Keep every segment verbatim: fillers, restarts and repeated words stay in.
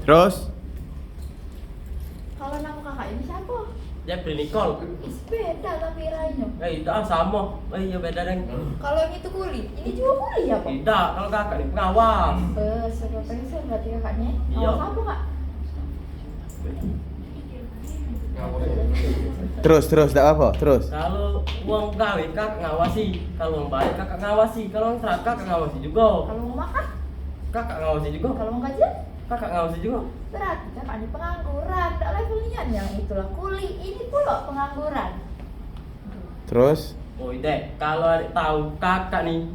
Terus? Kalau nama kakak ini siapa? Jeffrey Nicole. Is, beda tapi lainnya. Eh, itu ah, sama. Eh, iya, beda, Deng. Kalau yang itu kuli, ini juga kuli apa? Tidak, kalau kakak ni pengawas. Eh, supervisor berarti kakaknya. Iya. Pengawas apa, Kak? Terus, terus, tak apa, terus. Kalau uang gawe, kakak ngawasi. Kalau uang baik, kakak ngawasi. Kalau uang serakah, kakak ngawasi juga. Kalau uang makan? Kakak ngawasi juga. Kalau uang gajian? Kakak ngawasi juga. Berarti kakak ni pengangguran, dak level nian yang itulah kuli, ini pula pengangguran. Terus? Oi, Dek, kalau adek tahu kakak ni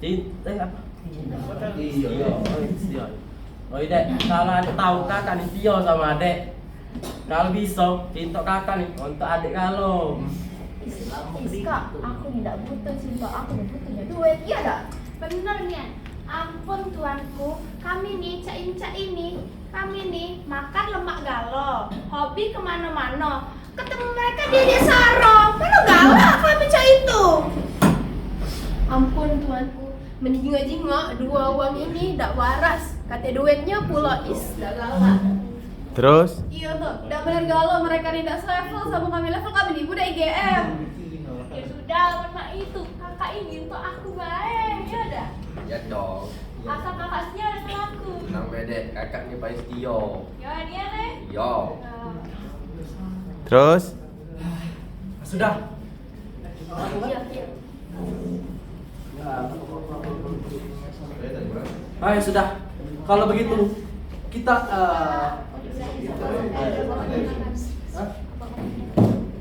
cin-, eh, apa? Iya. Oi, iya. Oi, Dek, kalau adek tahu kakak ni setia sama adek. Kalau bisa, cinta kakak ni untuk adek kalau. Is, is, Kak, aku ni dak butuh cinta, aku ni butuhnya duit, iya dak? Bener nian. Ampun tuanku, kami ni cak ini cak ini. Kami ni makan lemak galo, hobi kemano-mano. Ketemu mereka dia dia sarong, mana galak kami cak itu. Ampun tuanku, menjingok-jingok dua uang ini dak waras. Kate duitnya pulo is dak galak. Terus? Iya tuh, dak bener galo mereka ni dak selevel sama kami, level kami ni budak I G M. Ya sudah, amun mak itu, kakak ini untuk aku bae, ya dak? Ya dong. Asal kakak setia sama aku. Tenang be, Dek, kakak ni paling setia. Ya, dia, Dek. Iya. Ya. Terus? Sudah. Iya, iya. Hai, sudah. Kalau begitu, kita, eh, hah?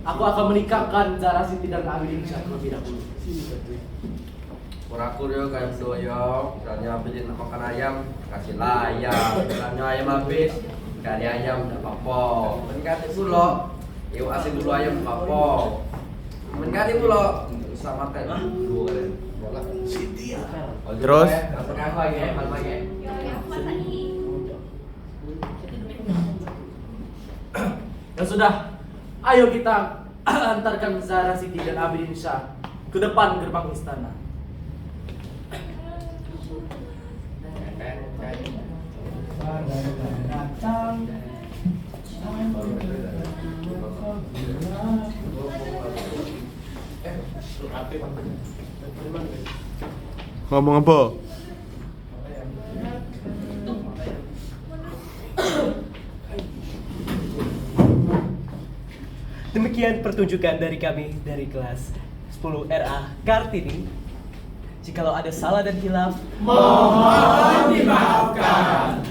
Aku akan menikahkan Zara Siti dan Abidin Syah terlebih dahulu. Syukur aku dio kayak bedoyo, misalnyo Abidin nak makan ayam, kasihlah ayam. Misalnyo ayam habis, kali ayam dak apo-apo. Kan kate pulo, iwak asin gulu ayam dak apo-apo. Men kate pulo, selamatkan. Duo kali. Terus? Masuk aku lagi, masuk lagi. Ya sudah, ayo kita antarkan Zara Siti dan Abidin Syah ke depan gerbang istana. Ngomong apa? Demikian pertunjukan dari kami dari kelas sepuluh R A Kartini. Jikalau ada salah dan hilaf, mohon dimaafkan.